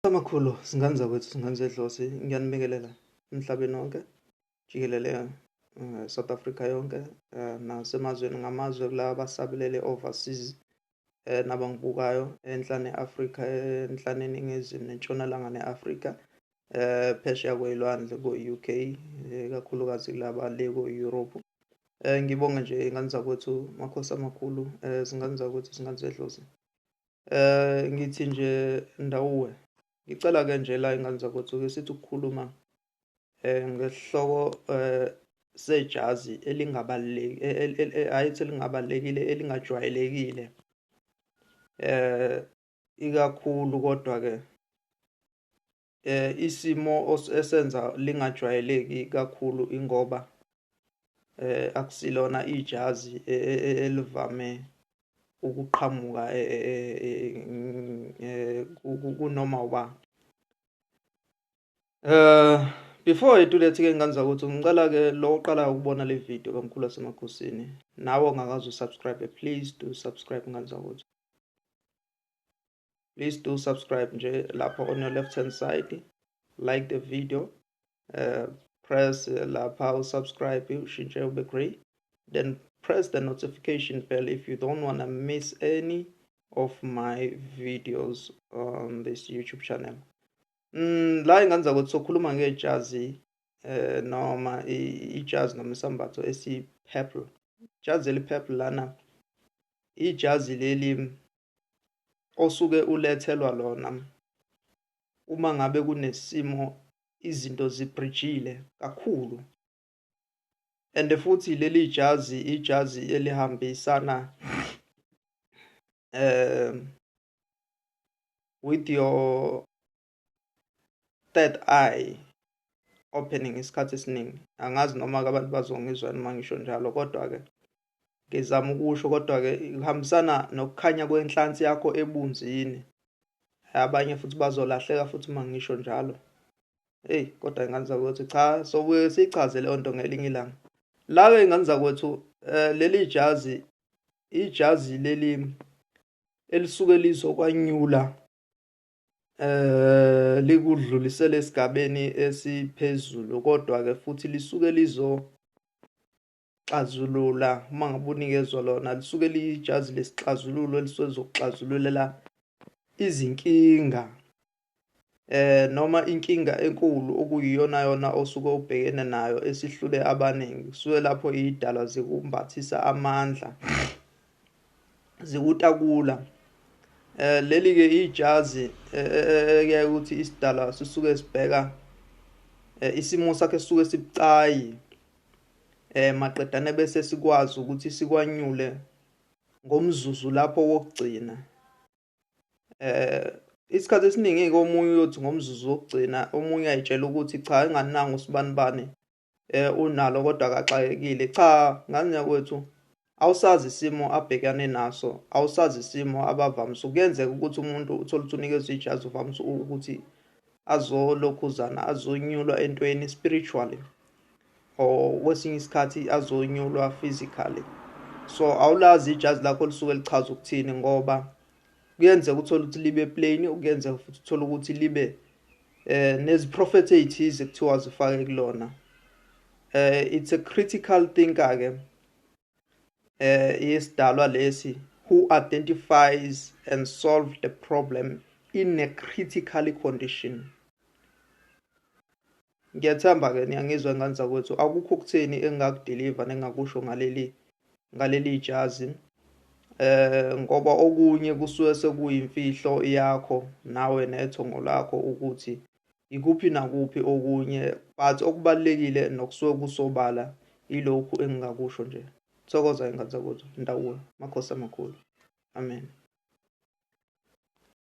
Amakhulu, zingane zakwethu, zingane zedlozi, ngiyanibingelela emhlabeni wonke jikelele, South Africa yonke, nasemazweni ngamazwe, kulaba abasabelele overseas, nabangibukayo enhla ne-Afrika, enhla neNingizimu neNtshonalanga ne-Afrika, phesheya kwey'lwandle ko-UK, kakhulukazi kulaba le ko-Europe. Ngibonge nje, ingane zakwethu, makhosi amakhulu, zingane zakwethu, zingane zedlozi. Ngithi nje ndawuwe, ngicela ke nje la, ingane zakwethu, ke sithi ukukhuluma ngesihloko sejazi elingabaluleki, ayithi elingabalulekile, elingajwayelekile ikakhulu, kodwa ke isimo esenza lingajwayeleki kakhulu ingoba akusilona ijazi elivame ukuqhamuka kunoma uba. Before I do that ke, ngane zakwethu, ngicela ke lo oqala ukubona le video kaMkhulu waseMakhosini, nawe ongakaze usubscribe, please do subscribe, ngane zakwethu. Please do subscribe nje lapha on your left hand side, like the video, press lapha usubscribe ushintshe ube grey, then press the notification bell if you don't want to miss any of my videos on this YouTube channel. La, ingane zakwethu, sokhuluma ngejazi noma ijazi noma isambatho esi purple, ijazi eli purple lana, ijazi leli osuke ulethelwa lona uma ngabe kunesimo, izinto zibrijile kakhulu, and futhi leli jazi ijazi elihambisana with your third eye opening isikhathi esiningi. Angazi noma-ke abantu bazongizwa noma ngisho njalo, kodwa-ke ngizama ukusho, kodwa-ke kuhambisana nokukhanya kwenhlansi yakho ebunzini. Abanye futhi bazolahleka futhi uma ngisho njalo. Hey, kodwa ingane zakwethu, cha, sobuye siyichaze leyo nto ngelinye ilanga. La-ke, ingane zakwethu, leli jazi, ijazi leli elisuke lizokwanyula, likudlulisele esigabeni esiphezulu, kodwa-ke futhi lisuke lizoxazulula. Uma ngabe unikezwa lona, lisuke liyijazi lesixazululo elisuke lizokuxazululela izinkinga, noma inkinga enkulu okuyiyona yona osuke ubhekene nayo esihlule abaningi. Kusuke lapho idalwa zikumbathisa amandla, zikutakula. Leli ke ijazi ekuyaye ukuthi isidalwa sisuke sibheka isimo sakhe sisuke sibucayi, maqedane bese sikwazi ukuthi sikwanyule ngomzuzu lapho wokugcina. Isikhathi esiningi-ke omunye uyothi ngomzuzu wokugcina, omunye ayitshela ukuthi cha, engananga usibanibani unalo kodwa akaxakekile. Cha, ngane yakwethu, awusazi isimo abhekane naso, awusazi isimo abavamise. Kuyenzeka ukuthi umuntu uthole ukuthi unikezwe ijazi, uvamise ukuthi azolokhuzana, azonyulwa entweni spiritually, or kwesinye isikhathi azonyulwa physically. So awulazi ijazi lakho lisuke lichaza ukuthini, ngoba kuyenzeka uthole ukuthi libe plain, kuyenzeka futhi uthole ukuthi libe neziprofetho ezithize kuthiwa zifake kulona. It's a critical thinker ke yesidalwa lesi who identifies and solve the problem in a critical condition. Ngiyathemba-ke niyangizwa, ngane zakwethu. Akukho okutheni engingakudeliver nengingakusho ngaleli jazi, ngoba okunye kusuke sekuyimfihlo yakho nawe nethongo lakho ukuthi ikuphi nakuphi okunye, but okubalulekile nokusuke kusobala ilokhu engingakusho nje. Thokoza, ingane zakwethu. Ndawuwe, makhosi amakhulu. Amen.